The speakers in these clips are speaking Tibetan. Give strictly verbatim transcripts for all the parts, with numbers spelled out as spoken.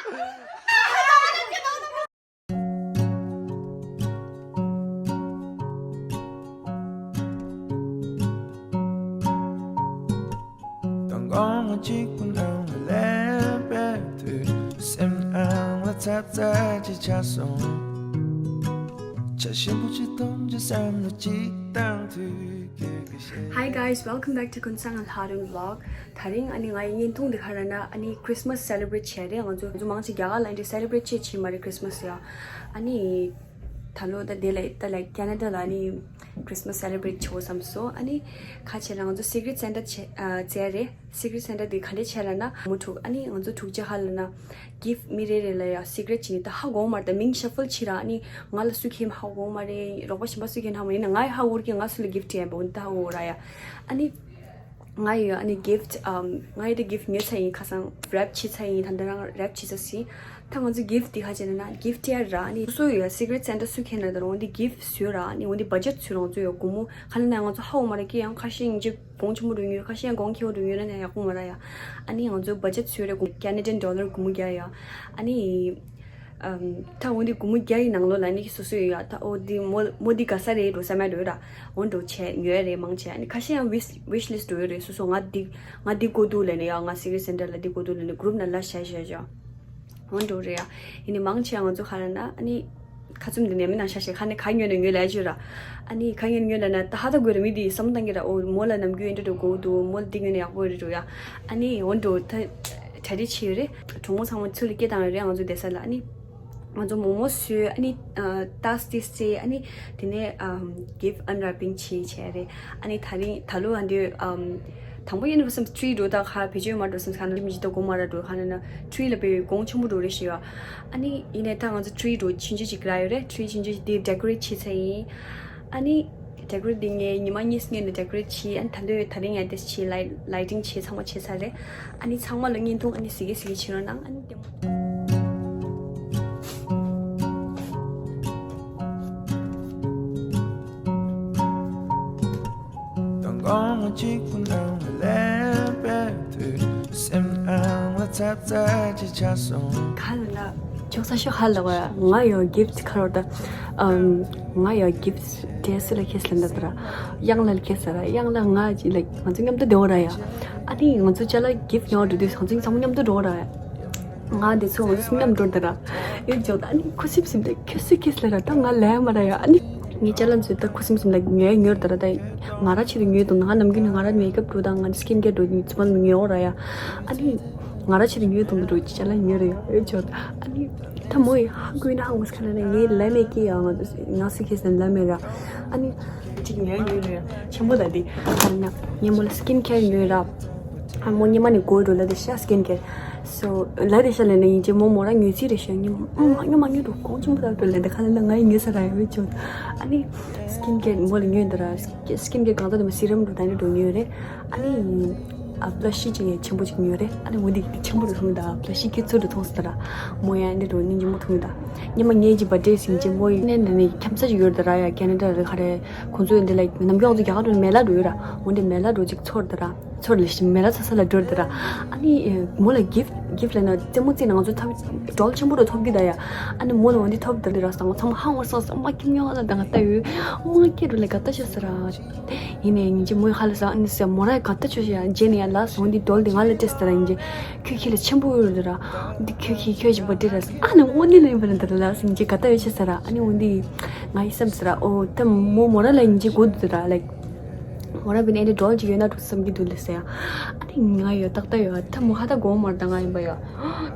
དང་དགོང་མོ་གཅིག་པུ་ནང་ལ་ལན་པའི་དུས། སེམས་ནང་ལ་ཚབ་ཚབ་ཅིག་ཆགས་སོང་། ཆ་ཞིམ་པོ་ཅིག་འཐུང་བྱས་བསམ་བློ་ཅིག་བཏང་དུས། Hi guys, welcome back to Kunsang and Harun vlog. ད་རིང་ཨ་ནི་ང་ཡི་བརྙན་ཐུང་འདི་ག་རེ་ན་ཨ་ནི་Christmas celebrate་བྱས་རེད། ང་ཚོ་ང་ཚོ་མང་ཆེ་རྒྱ་གར་ལ་འདི་celebrate་བྱེད་ཆེ་མ་རེད་Christmas་ཡ། ཨ་ནི་ད་ལོ་ད་དེ་ལ་ད་ལ་Canada་ལ་ཨ་ནི་Christmas celebrate་བྱེད་བསམ་སོང་། ཨ་ནི་ཁ་ཆེ་རང་ཚོ་Secret Santa་བྱས་ཨ་བཙལ་རེད། Secret Santa་དེ་ག་འདྲས་བྱས་ལ་ན་མུ་ཐུག་ཨ་ནི་ང་ཚོ་ཐུག་ཅེ་ཧ་ལ་ན་gift་མི་རེ་རེ་ལ་ཡ་secret་བྱས་ནི་ད་ཧ་གོ་མ་རེད། ད་མིང་shuffle་བྱེད་ར་ཨ་ནི་ང་ལ་སུ་ཁེམ་ཧ་གོ་མ་རེད། རོགས་པ་གཞན་པ་སུ་ཁེམ་ཧ་མ་ཡིན་ན་ང་ཡི་ཧ་གོ་གི་ང་སུ་ལ་gift་བྱས་པ་འོན་ད་ཧ་གོ་ར་ཡ། ཨ་ནི་ང་ཡི་ཨ་ནི་gift་ཨམ་ང་ཡི་ད་gift་ཉོས་ཚར་ཡིན། ཁ་སང་wrap་བྱས་ཚར་ཡིན། ད་ད་རང་wrap་བྱས་ཚར་སི། ད་ང་ཚོ་gift་དེ་ཁ་ཆེ་ན་ན་gift་ཡ་ར་ཨ་ནི་སོ་སོ་ཡ་Secret Santa་སུ་ཁེན་ན་ད་རང་འདི་gift་བཟོས་ར་ཨ་ནི་འོན་ཏེ་budget་བཟོས་རང་ཚོ་ཡ་སྒོར་མོ་ཁ་ན་ན་ང་ཚོ་ཧ་འོ་མ་ར་ཀི་ཡང་ཁ་ཤས་ཡིན་ཅིག་གོང་ཆེན་པོ་རུ་ཉོས། ཁ་ཤས་ཡང་གོང་ཁེ་བོ་རུ་ཉོས་ན་ན་ཡག་པོ་མ་ར་ཡ། ཨ་ནི་ང་ཚོ་budget་བཟོས་ར་Canadian dollar་སྒོར་མོ་བརྒྱ་ཡ། ཨ་ནི་ཨམ་ད་འོན་ཏེ་སྒོར་མོ་བརྒྱ་ཡི་ནང་ལོགས་ལ་ནི་སོ་སོ་ཡོད་ཡ། ད་འོ་འདི་མོ་མོ་འདི་དགའ་ས་རེད་འགྲོ་ས་མེད་འགྲོ་ཡོད་ར། འོ་འགྲོ་བྱས་ཉོས་རེད་མང་ཆེ། ཨ་ནི་ཁ་ཤས་ཡང་wish wish list་འགྲོ་ཡོད་རེད། སོ་སོ་ང་འདི་ང་འདི་དགོས་འདུག་ལབ་ནས་ཡ་ང་Secret Santa་ལ་འདི་དགོས་འདུག་ལབ་ནས་group་ནང་ལ་བཤད་བཤད་བྱས། འོ་འགྲོ་རེད་ཡ། ཡིན་ནི་མང་ཆེ་ང་ཚོ་ཁ་ལ་ན་ཨ་ནི་ཁ་བཙུམ་འདི་ནས་མི་ནང་ཤ་ཤེ་ཁ་ནས་ཁ་ཉོས་ནས་ཉོས་ལས་བྱོས་ར། ཨ་ནི་ཁ་ཉོས་ཉོས་ལ་ན་ད་ཧ་ད་དགོས་རེད། མི་འདི་བསམ་བཏང་གི་ར། འོ་མོ་ལ་ནམ་རྒྱུན་འདྲ་འགྲོ་དགོས་འདུག་མོ་ལ་འདི་ཉོས་ནས་ཡག་པོ་རེད་འགྲོ་ཡ། ཨ་ནི་འོ་འགྲོ་ད་གྲ་སྒྲིག་བྱས་ཡོད་རེད། གྲོགས་མོ་ཚང་མ་ཚུར་ལ་སྐད་བཏང་ཡོད་རེད་ང་ཚོ་བསྡད་ས་ལ། ཨ་ནི་ང་ཚོ་མོག་མོག་བཟོས། ཨ་ནི་ཏཱས་ཏི་སེ། ཨ་ནི་དེ་ནས་gift unwrapping་བྱས་བྱས་རེད། ཨ་ནི་ད་རིང་ད་ལོ་ཨ་འདི་དང་པོ་ཡིན་པ་སམ་tree་འགྲོ་ད་ཁ་བེད་སྤྱོད་མ་འགྲོ་སམ་ཁ་ན་མི་ཇི་ད་གོ་མ་ར་འགྲོ་ཁ་ན་ན་tree་ལ་བེད་གོང་ཆེན་པོ་འགྲོ་རེད་ཞེས་ཡ། ཨ་ནི་ཡིན་ནས་ད་ང་ཚོ་tree་འགྲོ་ཆུང་ཆུང་ཅིག་རག་ཡོད་རེད། tree་ཆུང་ཆུང་ཅིག་དེ་decorate་བྱས་ཚར་ཡིན། ཨ་ནི་decorate་དེ་ངས་ཉི་མ་གཉིས་སྔོན་ནས་decorate་བྱས། ཨ་ནི་ད་ལོ་ད་རིང་ཡང་དེ་བྱས་light lighting་བྱས་ཚང་མ་བྱས་ཚར་རེད། ཨ་ནི་ཚང་མ་ལ་བརྙན་ཐུང་ཨ་ནི་གཟིགས་གཟིགས་བྱེད་རོགས་གནང་། ཨ་ནི་བདེ་མོ། དང་དགོང་མོ་གཅིག་པུ་ནང་ལ་ལན་པའི་དུས། སེམས་ནང་ལ་ཚབ་ཚབ་ཅིག་ཆགས་སོང་། ག་ལ་ལ་ཅོག་ས་ཤོག་ཧ་ལ་བ་ང་ཡོད་gift་ཁ་རོ་ད། ཨམ་ང་ཡོད་gift་དེ་སུ་ལ་ཁེས་ལ་འདབ་ར། གཡང་ལ་ཁེས་ལ་ར། གཡང་ལ་ང་ཅི་ལ་ང་ཚོ་མཉམ་དུ་བསྡད་འོ་ར་ཡ། ཨ་ནི་ང་ཚོ་ཅ་ལག་gift་ཉོ་འགྲོ་དུས་ང་ཚོ་ཚང་མ་མཉམ་དུ་འགྲོ་འོ་ར་ཡ། ང་འདི་ཚོ་ང་ཚོ་སུམ་མཉམ་འགྲོ་འདི་ར། ཡོད་ཅོག་ད་ཨ་ནི་ཁུ་སིམ་སིམ་དེ་ཁྱོད་སུ་ཁེས་ལ་ར་ད་ང་ལས་མ་ར་ཡ། ཨ་ནི་ངའི་ཅ་ལག་ཚོ་ད་ཁུ་སིམ་སིམ་ལ་ཉོས་ཉོས་འདི་ར། ད་ང་ར་ཆེད་དུ་ཉོས་དང་ང་ནམ་རྒྱུན་ནི་ང་ར་makeup་འགྲོ་དང་ང་skin care འགྲོ་ཚོ་མ་ཉོས་འོ་ར་ཡ། ཨ་ནི་ང་ར་ཆེད་དུ་ཉོས་དང་འདི་འགྲོ་ཅ་ལག་ཉོས་ར་ཡ། ཡོད་ཅོག་ད་ཨ་ནི་ད་མོ་ཡི་ཧ་གོ་ཡིན་ན་ཧ་གོ་སི་ཁ་ན་ནི་ངའི་ལས་མེད་ཀི་ཡ་ང་ང་སུ་ཁེས་ལ་ལས་མེད་ར། ཨ་ནི་ཅིག་ཉོས་ཉོས་ར་ཡ་ཆེན་པོ་ད་དེ་ཨ་ནི་ངའི་མོ་ལ་skin care ཉོས་ར། ཨ་མོ་ཉི་མ་ནི་གོ་འགྲོ་ལ་དེ་ཤ་skin care། སོ་ལ་དེ་ཤ་ལ་ནི་ཡིན་ཅེ་མོ་མོ་ར་ཉོས་ཚིག་རེ་ཤ་ཉི་མ་ཉི་མ་ཉོས་འགྲོ་གོང་ཆེན་པོ་ད་འགྲོ་ལ་དེ་ཁ་ལ་ན་ང་ཡི་ཉོས་ས་ར་ཡོད་ཅོག་ཨ་ནི་skin care་མོ་ལ་ཉོས་འདི་ར། skin care་གང་ལྟར་དུ་མ་serum་འགྲོ་ད་ནི་འགྲོ་ཉོས་རེད། ཨ་ནི་ཨ་blush་ཅིག་ཡང་ཆེན་པོ་ཅིག་ཉོས་རེད། ཨ་ནི་འོ་འདི་ཆེན་པོ་རུ་མཐོང་ད་blush་ཁྱེད་ཚོ་རུ་མཐོང་སོང་ད་ར། མོ་ཡང་འདི་འགྲོ་ནི་ཉིན་མོ་མཐོང་ད། ཉི་མ་ངའི་ཅི་birthday་སིང་ཅེ་མོ་ཡི་ནས་ནས་ནས་འཁྱམ་ས་ཅིག་ཡོད་ད་ར་ཡ། Canada་ར་ག་རེ་ཁོང་ཚོ་འདི་ལ་ནམ་རྒྱུན་ང་ཚོ་རྒྱ་གར་རུ་མེ་ལ་འགྲོ་ཡོད་ར། འོ་འདི་མེ་ལ་འགྲོ་ཅིག་ཚོར་ད་ར། ཚོར་ལ་ཞིག་མེ་ལ་ཚ་ས་ལ་འགྲོ་ད་ར། ཨ་ནི་མོ་ལ་gift gift་ལ་ན་རྩེད་མོ་རྩེ་ན་ང་ཚོ་ཐབ་doll་ཆེན་པོ་རུ་ཐོབ་གི་ད་ཡ། ཨ་ནི་མོ་ལ་འོ་འདི་ཐོབ་ད་འདི་ར་སང་ཚང་མ་ཧང་བར་སང་སང་མ་ཁྱིམ་ཉོ་ང་ལ་ད་ང་ལྟ་ཡོད། མོ་ཁྱེད་རུ་ལ་ག་ལྟ་ཤོད་ས་ར། ཡིན་ནས་ཉིན་རྗེ་མོའི་ཧ་ལ་ས་ཨ་ནི་ས་མོ་ར་ག་ལྟ་ཆོས་ཤ་རྗེས་ནས་ཡང་ལ་སོང་འདི་doll་འདི་ང་ལ་སྤྲད་ས་ར། ཉིན་རྗེ་ཁྱོད་ཁྱེད་ལ་ཆེན་པོ་ཡོད་ར། འདི་ཁྱོད་ཁྱེད་ཁྱོད་ཞིག་པ་སྤྲད་ར། ཨ་ནི་འོ་ནི་ལ་ཡིན་པ་ན་ད་ལ་ལ་སོང་ཉིན་རྗེ་ག་ལྟ་ཡོད་ཆེ་ས་ར། ཨ་ནི་འོ་འདི་ང་ཡི་བསམ་ས་ར། ཨོ་ད་མོ་མོ་ར་ལ་ཉིན་རྗེ་གོ་འདུག་ད་ར་ལ་མོ་ར་བི་ནས་འདི་doll་ཅིག་ཡོད་ན་འགྲོ་བསམ་གྱི་འདུག་ལ་ས་ཡ། ཨ་ནི་ང་ཡོད་ཏག་ཏག་ཡོད་ད་མོ་ཧ་ད་གོ་མར་ད་ང་ཡིན་པ་ཡོད་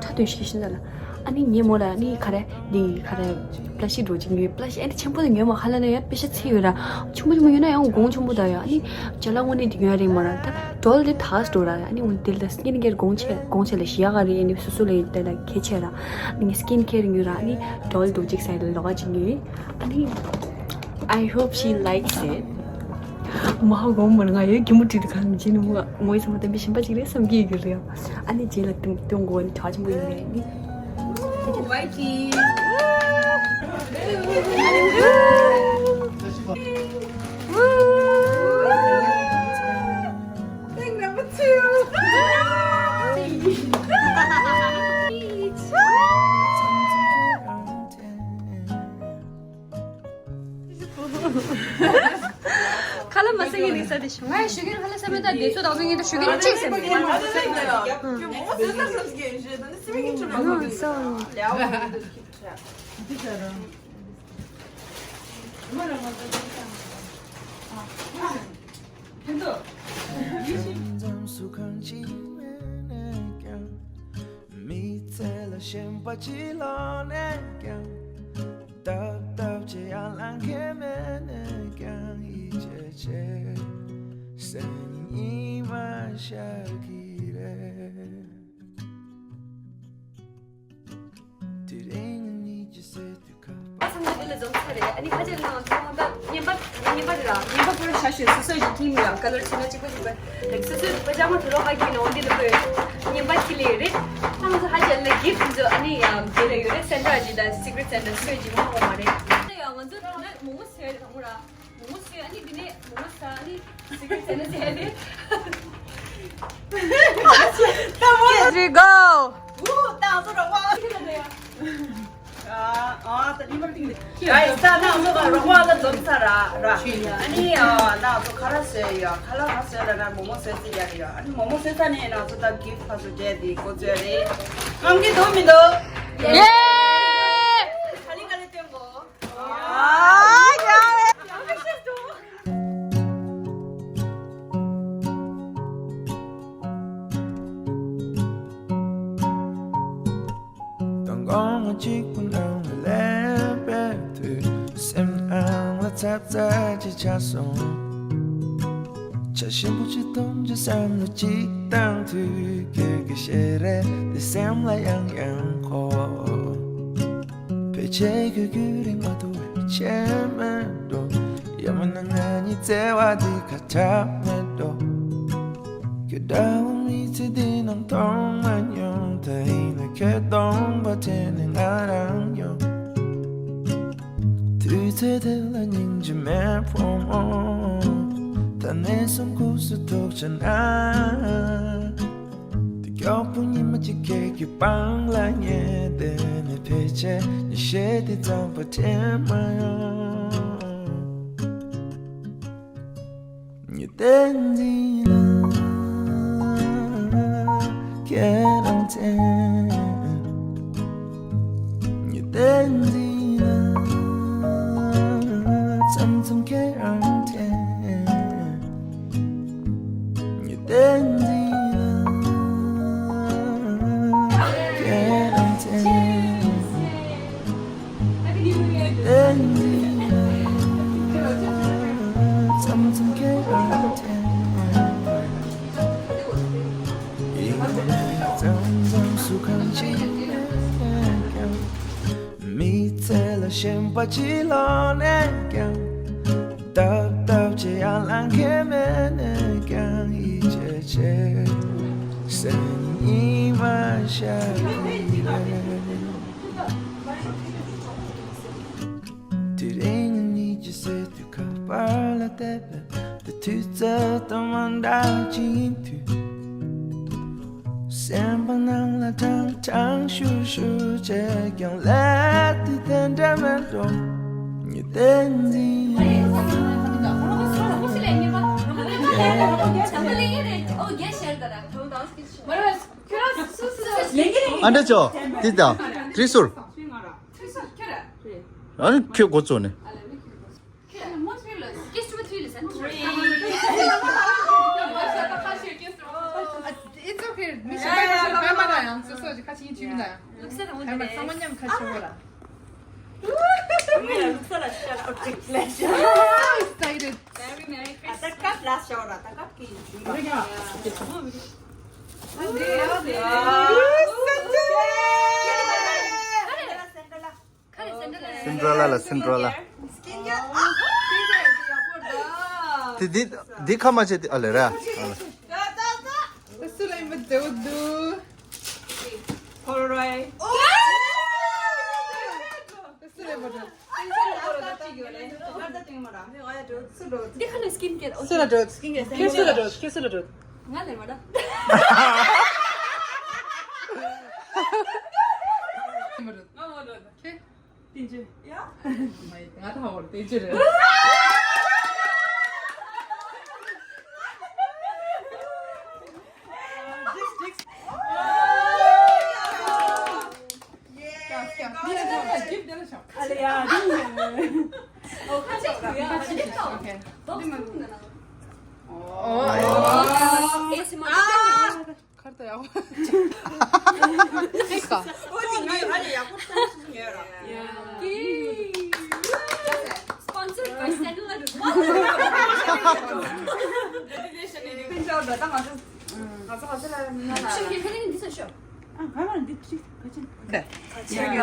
ཁྲ་དོན་ཤེས་ཤིན་ད་ལ། ཨ་ནི་ངའི་མོ་ལ་ཨ་ནི་ག་རེ་འདི་ག་རེ་blush་འགྲོ་ཅིག་ཉོས། blush་ཨ་ནི་ཆེན་པོ་དེ་ཉོས་མ་ཧ་ལ་ན་ཡ་པེ་ཤ་ཚི་ཡོད་ར། ཆེན་པོ་ཆེན་པོ་ཡོད་ན་ཡང་གོང་ཆེན་པོ་ད་ཡ། ཨ་ནི་ཅ་ལག་དངོས་གནས་དེ་ཉོས་རེད་མ་ར། ད་doll་དེ་ཐག་འགྲོ་ར། ཨ་ནི་འོན་དེ་ལ་skin care་གོང་ཆེ་གོང་ཆེ་ལ་ཞི་ཡ་ག་རེ་ཨ་ནི་སོ་སོ་ལ་ཡི་དེ་ལ་གལ་ཆེ་ར། ཨ་ནི་skin care་ཉོས་ར། ཨ་ནི་doll་འགྲོ་ཅིག་སའི་ལ་ལོག་ཅིག་ཉོས། ཨ་ནི་I hope she likes it. མ་ཧ་གོ་མ་ང་ཡོད་གི་མོ་ཏི་དེ་ག་མི་ཅི་ནི་མོ་མོ་ཡི་ས་མ་ཏན་པི་ཞིམ་པ་ཅིག་རེད་བསམ་གི་ཡོད་གི་རེད། ཨ་ནི་རྗེས་ལ་ཏུང་ཏུང་གོ་ནི་གྲ་ཆེན་པོ་ཡིན་རེད། Whitey. Thing number two. ཁ་ལག་མ་ཟ་མཁན་རེད་ཟེར་ཏེ་ཞུ། ང་ཞུ་གི་རེད། ཁ་ལག་ཟ་མེད། ད་དེ་ཚོ་དང་ཚོ་ངེད་ད་ཞུ་གི་རེད། གཅིག་ཟེར་མེད། ཨ་སོ། མི་ཚེ་ལ་ཞེན་པ་ཅི་ལོག་ནས་ཀྱང་། སྟབས་སྟབས་ཅིག་ཡར་ལངས་མཁན་མེད་ནས་ཀྱང་། ཡིད་ཆེས་བྱེད་སེམས་ཉིད་མ་ཤར་གི་རེད། དེ་རིང་ཉིད་ཀྱི་སེམས། ཨ་ཚང་མ་འདི་ལ་འཛོམས་ཚར་རེད། ཨ་ནི་ཕ་ཆེར་ནང་ཚང་མ་ད་རྔན་པ་རྔན་པ་རེད་ལ། རྔན་པ་པོ་ར་ཤ་ཤོད་སོ་སོ་ཞིག་ཁྱིམ་ཡང་ཀ་ལར་ཆེ་ན་གཅིག་པ་གཅིག་པ་རེད། སོ་སོའི་རུས་པ་ལྕགས་མ་དུ་རོ་ཧ་གི་ནོ་འདི་ལ་པོས་རྔན་པ་ཁྱི་ལས་རེད། ད་ང་ཚོ་ཧ་ཅལ་ལ་གིབ་ཚོ་ཨ་ནི་ཡང་དེ་ལ་ཡོད་རེད། སེན་ཏྲ་ཇི་དང་སི་ཀྲེ་ཊི་སེན་ཏྲ་སོས་ཇི་མ་འོ་མ་རེད། ད་ཡང་ང་ཚོ་ད་ན་མོག་མོག་ཟོས་རེད། དང་པོ་ར་མོག་མོག་ཟོས། ཨ་ནི་དེ་ནས་མོག་མོག་ཟ། ཨ་ནི་སི་ཀྲེ་ཊི་སེན་ཏྲ་ཟ་རེད། Three, go. ཨུ་ད་ང་ཚོ་ར་བ་ཁྱི་ལ་ཡ། ཨ་ཨ་ད་ནི་མར་ཏིང་ཏིང་། གའི་ས་ནང་ཚོ་ག་རོགས་པ་ལ་འཛོམས་ཚར་ར་ར། ཨ་ནི་ཨ་ནང་ཚོ་ཁ་ལག་ཟོས་ཡོད། ཁ་ལག་ག་ཟོས་ལ་ན་མོག་མོག་ཟོས་ཟེར་ཡ་ཡོད། ཨ་ནི་མོག་མོག་ཟོས་ཚར་ནས་ནང་ཚོ་ད་གིབ་ཕ་ཚོ་སྤྲད་དེ་གོ་ཚོད་རེད། ཧང་གི་འདུག་མི་འདུག་ཡེ། ག་ལེ་ག་ལེ་སྟོན་གོ། ཨ་ཡ། དང་གོང་གཅིག་པུ་ནང་ལ་སླེབས་པའི་དུས། སེམས་ནང་ལ་ཚབ་ཚབ་ཅིག་ཆགས་སོང་། ཆ་ཞིམ་པོ་ཅིག་འཐུང་རྒྱུ་བསམ་བློ་ཅིག་བཏང་དུས། ཁྱོད་ཀྱི་ཞལ་རས་དེ་སེམས་ལ་ཡང་ཡང་འཁོར། ཕལ་ཆེར་ཁྱོད་ཀྱི་རིག་མ་ཐུབ་པའི་ཆེད་མེད་འགྲོ། ཡང་མིན་ན་ང་གཉིས་བརྩེ་བ་འདི་ཁ་གྲག་མེད་འགྲོ། ཁྱོད་འདྲ་བོ་མི་ཚེ་འདི་ནང་མཐོང་མ་མྱོང་། ད་ཡིན་ན་ཁྱོད་གདོང་པ་དྲན་ནས་ང་རང་ཡོང་། དུས་ཚོད་དེ་ལ་སྙིང་རྗེ་མེད་ཕོ་མོ། ད་ནས་བཟུང་ཁུག་སུ་ཐུག་བྱ་ན། དེ་མགྱོགས་པོ་ཉི་མ་གཅིག་ཁྱེད་ཀྱི་པང་ལ་ཉལ་བསྡད་ནས། ཕལ་ཆེར་ཉི་ཤེལ་དེ་ཙམ་པ་དྲན་མ་ཡོང་། ཉི་ཟླ་འདི་ལ་ཁྱེད་རང་དྲན། ཉི་ཟླ་འདི་ལ་མཚམས་མཚམས་ཁྱེད་རང་དྲན། ཉི་ཟླ་འདི་ལ་ཁྱེད་རང་དྲན། ཉི་ཟླ་འདི་ལ་མཚམས་མཚམས་ཁྱེད་རང་དྲན། ཡིན་ནའི་མཚམས་མཚམས་སུ་གང་ཅི་མེད་ཀྱང་། མི་ཚེ་ལ་ཞེན་པ་ཅི་ལོག་ནས་ཀྱང་། སྟབས་སྟབས་ཅིག་ཡར་ལངས་མཁན་མེད་ནས་ཀྱང་། ཡིད་ཆེས་བྱེད་སེམས་ཉིད་མ་ཤར་གི་རེད། དེ་རིང་ཉིད་ཀྱི་སེམས་དུས་ཁ་པར་ལ་བལྟས་པས། དེ་དུས་ཚོད་དང་མ་འདྲ་ཅིག་ཡིན་དུས། སེམས་པ་ནང་ལ་ཀྲང་ཀྲང་ཤུར་ཤུར་བྱས་ཀྱང་ལས་དེ་དེ་འདྲ་མེད་འགྲོ། ཉི་ཟླ་འདི་ཨ་འདྲ་ཅོ། འདི་དང་དྲི་ཟུར། ཨ་ནི་ཁྱོད་འགོ་བཙུགས་ནས། It's okay. མི་ཤི་བ་ཡང་སོ་སོ་ཅིག་ཁ་ཅིག་ཡིན་དུས་མི་འདྲ་ཡང་། ལུགས་སྲོལ་དང་པོ་དེ་རེད། ཧེ་མ་ཚང་མ་མཉམ་ཁ་ཤོར་བ་ར། ལུགས་སྲོལ་ལ་ཤར་ཨོ་ཏྲིག་ལས་ཤར། Excited. Merry Merry Christmas. ད་སྐབས་ལ་ཤོར་ར། ད་སྐབས་ཀྱི་ཡིན་དུས་མ་རེད། ཨ་ནི་ཨ་ནི། Cinderella, Cinderella. Cinderella. དེ་འདི་འདི་ཁ་མ་བྱེད་དེ་ཨ་ལེ་ར། ཨ་ལེ། Polaroid. འདི་ཁ་ལ་skin care. སུ་ལ་འགྲོ། ཁྱོད་སུ་ལ་འགྲོ། ཁྱོད་སུ་ལ་འགྲོ། ང་ལས་མ་ད། ང་མ་འགྲོ། ཁྱེད། བསྟན་ཆོས། ཡ། ང་ད་ཧོར་བསྟན་ཆོས་རེད། ཨ་ལེ་ཡ། ཨོ་ཁ་ཆེ་ཡ། ཁ་ཆེ་ཏོ། ཨོ། ཁར་ཏོ་ཡ། ཁིག་ཁ། ཨོ་ནི་ང་ཡ་ཡ་ཁོ་ཏང་སུ་ཉེ་ར། ཡ། Sponsored by Sandalwood. ཕན་ཆད་ད་ང་ཚོ་ང་ཚོ་ང་ཚོ་ལ་མི་ན་ལ། ཤོ་ཁྱེད་ཕན་ནི་འདི་ཚོ་ཤོ། ཨ་ང་ལ་འདི་ཁྲིག་ག་ཅན།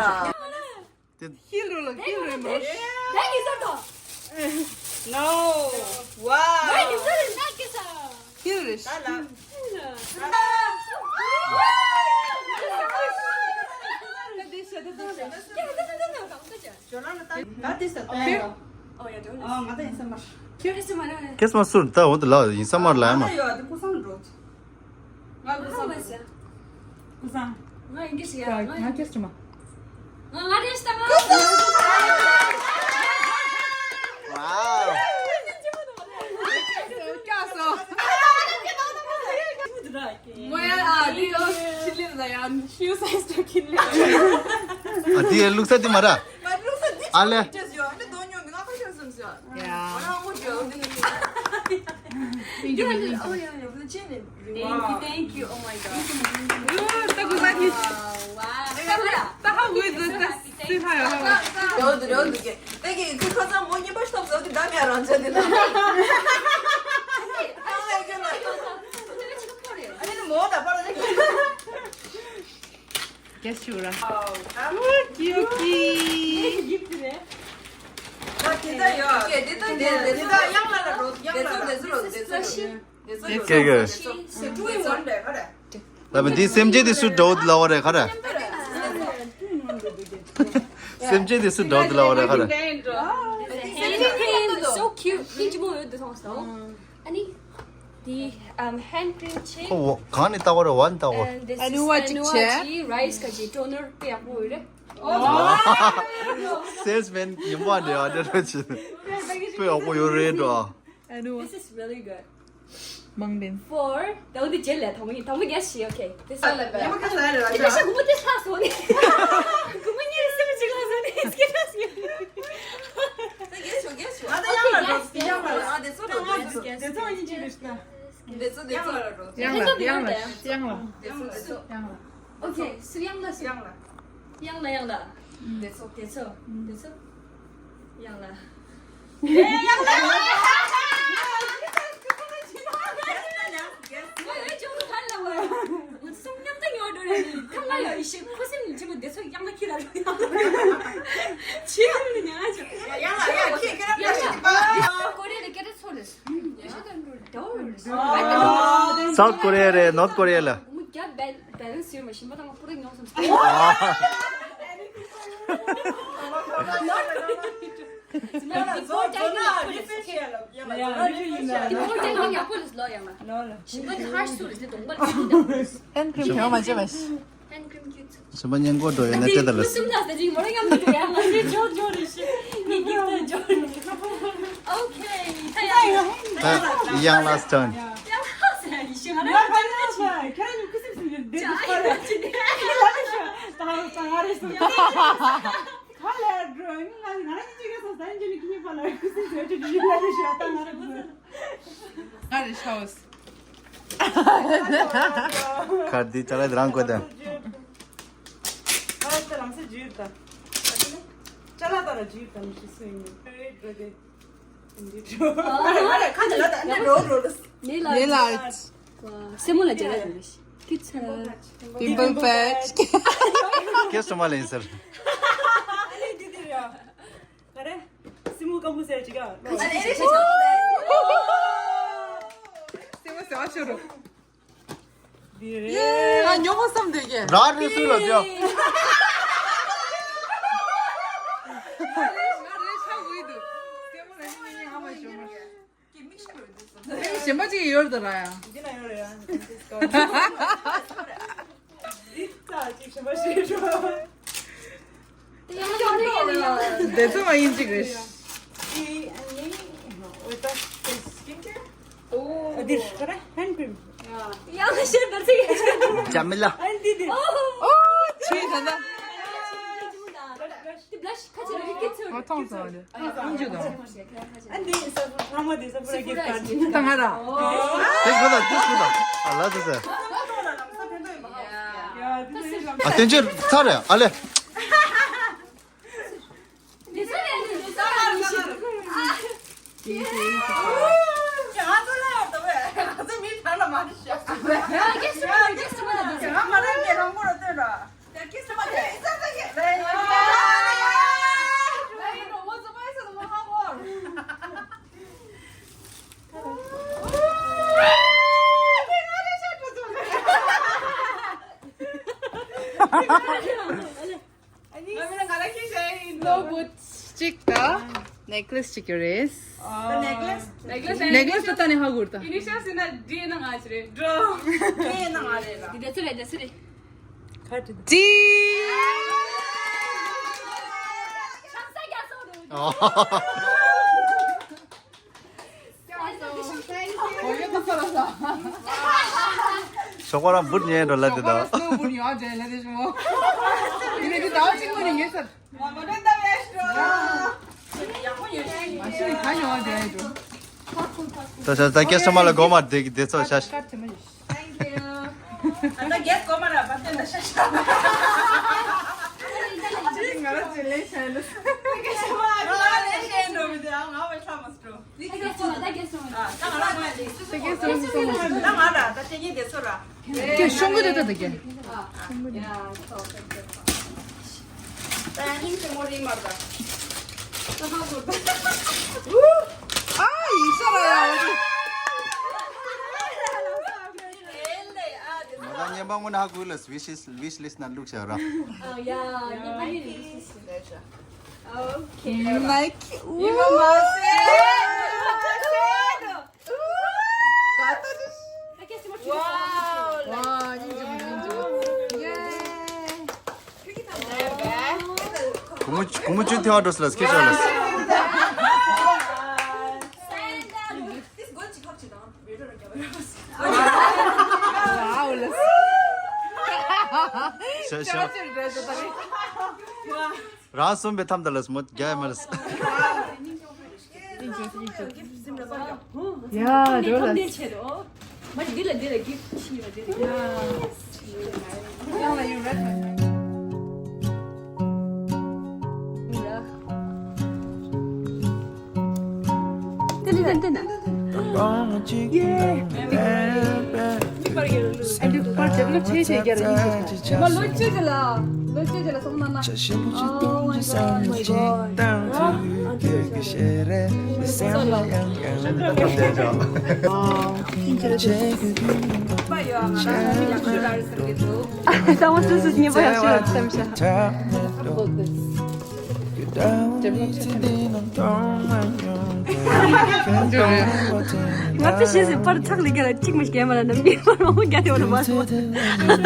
ད་ཁྱེད་ཡ། ཧིལ་རོ་ལ་ཧིལ་རོ་མོ། Thank you so much. No. Wow. Thank you so much. ཧིལ་རེ། ད་ལ། ད་དེ་ས། ཨོ་ཁེ། ཨོ་ཡ་ང་ད་ཡིན་ས་མར། ཁེ་ས་མར་ད་འོ་ད་ལ་ཡིན་ས་མར་ལ་ཡ་མ། ད་ཡོད་ད་ཀུ་སང་འགྲོ། ང་ཀུ་སང་། ཀུ་སང་། ང་ཡིན་གྱི་ཞིག་ཡ། ང་ང་ཁྱེར་ཆུ་མ། ང་ང་རེ་ཤ་མ། Wow. ང་ཡ་ཨ་ལི་ཨོ་ཆི་ལི་ན་ཡ་ཤིའུ་སའི་སི་ཏོ་ཁིན་ལེ། ཨ་དེ་ལུག་ས་དེ་མ་ར། ཨ་ལེ། ང་རང་ངོ་ཅོག་འདི་ནི། Thank you, thank you. Oh my god. ད་ཀུ་ལ་ནི། Wow. ད་ཧ་གོ་ཡོད་ད། སི་ཧ་ཡོད་ཧ་གོ། རོ་འདུག་རོ་འདུག་གི། ད་གི་ཁོ་ཚང་མོ་གཉིས་པ་ཤོབ་ཟོ་གི་ད་མེད་རང་ཆ་དེ་ན། ཨ་ནི་མོ་ད་པར་ལ། Guess you ར། ཨོ་ཀི་ཡུ་ཀི། ཨ་དེ་ད་ཡོད། དེ་ད་དེ་ད་ཡང་ལ་ལ་རོ་ཡང་ལ་ལ། དེ་ཚོ་དེ་ཚོ་རོ་དེ་ཚོ་རོ། དེ་ཚོ་དེ་ཚོ་ཚེ་གི། དེ་ཚོ་རོ་དེ་ཚོ་རོ། ད་བ་འདི་སེམས་ཅན་དེ་སུ་འདྲ་བོ་ལ་བ་རེད་ཁ་ར། སེམས་ཅན་དེ་སུ་འདྲ་བོ་ལ་བ་རེད་ཁ་ར། Hand cream so cute. ཁྱི་ཅི་མོ་ཡོད་དུ་སོང་སོང་། ཨ་ནི། དེ་ཨམ་hand cream ཆེ། ཁོ་གང་ནས་ལྟ་བ་རེད། བ་ནས་ལྟ་བ། And this is ཨ་ནུ་བ་ཅིག་ཆེ། Rice ཀ་ཅི་toner དཔེ་ཡག་པོ་ཡོད་རེད། Sales man ཡིན་པ་འདྲ་བ་འདྲ་ཆེ། དཔེ་ཡག་པོ་ཡོད་རེད་འགྲོ། ཨ་ནུ་བ། This is really good. མང་བན། For ད་འོ་དེ་རྗེས་ལ་དང་པོ་ཡིན། དང་པོ་guess བྱེད། Okay. དེ་ས་ལ་བས། ཉི་མ་ཁ་ས་ལ་ར་དེ་ཤ་གུ་མོ་དེ་ལྷ་སོང་ནས། གུ་མོ་གཉིས་སེམས་ཅིག་ལྷ་སོང་ནས་སྐད་ཆ་ཟེར། ད་guess བྱོས་guess བྱོས། ང་ད་ཡང་ལ་འགྲོ། ཡང་ལ་ཨ་དེ་ཚོ་འགྲོ། དེ་ཚོ་གཉིས་ཅིག་རེད་ཤག་དེ་ཚོ་དེ་ཚོ་ལ་འགྲོ། ཡང་ལ་ཡང་ལ་ཡང་ལ། དེ་ཚོ་དེ་ཚོ་ཡང་ལ། Okay. སུ་ཡང་ལ་སུ། ཡང་ལ། ཡང་ལ་ཡང་ལ། དེ་ཚོ་དེ་ཚོ་དེ་ཚོ། ཡང་ལ། ཡང་ལ། South Korea རེད། North Korea ལ། Balance ཡོད་མ་ཤིན་པ་དང་པོ་རེ་ཉོ་སམ། Hand cream ཡང་མ་བྱས་པ། Hand cream cute. ཞིམ་པ་སྙན་གོ་འགྲོ་ཡོད་ན་སྤྲད་ད་ལ། Okay. ད་ཡང་ལ་སི་ཊརན། ཁར་འདི་ཅ་ལག་འདི་རང་བཀོད་དང་། ནེལ་ཨར་ཊི། སེན་མོ་ལ་སྦྱར་ཡ་ཡོད་རེད། སྐྱིད་ཚ། Pimple patch. ཁྱེད་སོ་མ་ལེན་ཟེར། ག་རེ། སེན་མོ་སྐམ་པོ་ཟེར་ཅིག་ཨ། སེན་མོ་ཟེར་བ་ཤོར་རོ། འདི་རེད། ཡེ། ང་ཉོ་བ་བསམ་འདོད་ཀྱི། ར་རི་སུ་ལ་ཅོ། ང་རེ་ཆགས་འོས་འདུག་སེན་མོ་ལ་ནི་ངའི་ཨ་མ་ཞོ་མ། གཞན་པ་ཅིག་ཡོད་དོ་ར་ཡ། འདི་ན་ཡོད་རེད་ཡ། འདི་ཙག་ཅིག་གཞན་པ་ཞིག་འགྲོ། དེ་ཚོ་མ་ཡིན་ཅིག་རེད། འདིར་ཁ་ར་ཧན་ཀྲིམ། ཡང་ཤེས་པར་ཚིག་ཇ་མི་ལ། ཨན་འདི་འདི། ཨོ། ཆེ་ད་ད། ང་མཐོང་སོང་ཨ་ནི། ཨ་འདི་ས་ཕུ་ལྷ་མོ་འདི་ས་ཕུ་ར་གི་ཀ་ཅི། ད་ང་ར། དེ་གོ་ད་དེ་གོ་ད། ཨ་ལ་དེ་ཟེར། ཨ་དེ་ཅི་ཚར་རེད་ཨ་ལེ། ལོ་བུ་གཅིག་དང་ནེག་ལེས་གཅིག་ཡོད་རེད། ནེག་ལེས། ནེག་ལེས་ད་ལྟ་ནས་ཧ་གོ་ར་ད། ཨི་ནི་ཤལ་ཟེར་ན་ཌི་ནང་ང་ཅི་རེད། ཌི་ནང་ང་རེད་ལ། འདི་འདི་ཚོ་རེད་འདི་ཚོ་རེད། ཌི། ཆང་ས་རྒྱ་སོ་རུ། ཞོགས་པ་རང་བུད་ཉལ་འགྲོ་ལ་དེ་དང་། ཞོགས་པ་རང་བུད་ཉལ་འགྲོ་ལ་དེ་ཞོགས། དེ་ནས་དེ་ཟླ་བ་གཅིག་མ་ནས་ཉལ་ཚར། མ་མ་འདྲ་ལྟ་བའི་ཞོགས། ཡག་པོ་ཡོད། མ་ཤི་ནས་ད་ཉོ་བ་འགྲོ་ཡ་འགྲོ། ད་ཤ་ད་སྐད་སོ་མ་ལ་སྒོ་མ་དེ་དེ་ཚོ་ཤ་ཤ། Thank you. ད་ལྟ་རྒྱལ་སྒོ་མ་ར་བ་དེ་འདྲ་ཤ་ཤ། ང་ར་ཅི་ལས་ཤ་ལ། སྐད་སོ་མ་ང་ལས་ཤ་འགྲོ་མི་དེ་ང་བས་ལྷ་མ་སྤྲོ། ཀྱེ་ཤོང་གི་རེད་ད་ད་ཀྱེ། ད་ཡང་ཧིང་ཆེན་མོ་རིང་མར་ད། ད་ཧ་གོ་ད། ཨ་ཡིན་ས་ར་ཡ་འོ་དེ། ང་ད་ཉན་པ་ངོ་ན་ཧ་གོ་ལ་ཝི་ཤི་ཝི་ཤི་ལིས་ན་བླུགས་བྱ་ར། ཨ་ཡ་ཉན་པ་ཡིན་ལིས་ན་བླུགས་བྱ། Okay. Nike. Wow. Wow. Yay. Kumu kumu chu thiwa dos las ke chalas. Wow. Sha sha. རང་གསུམ་པའི་ཐམ་ད་ལས་མོ་རྒྱ་མ་རེད། ཡ་འགྲོ་ལ། ང་ཚོ་ཤེས་སུ་པར་ཚག་ལི་ག་ལ་གཅིག་མ་ཞིག་མ་ལ་ནམ་རྒྱུན་པར་མང་པོ་རྒྱ་དེ་བ་ལ་མ་སོང་། ང་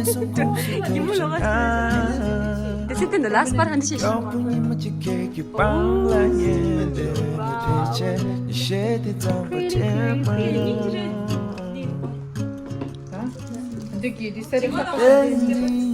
ཚོ་ཡིན་མོ་ལོ་ང་ཚོ་དེ་སྲིད་དེ་འདི་ལ་སྤར་ཧན་ཤེས་ཤིང་། འདི་གི་འདི་སེ་རེ་ཁ་པ།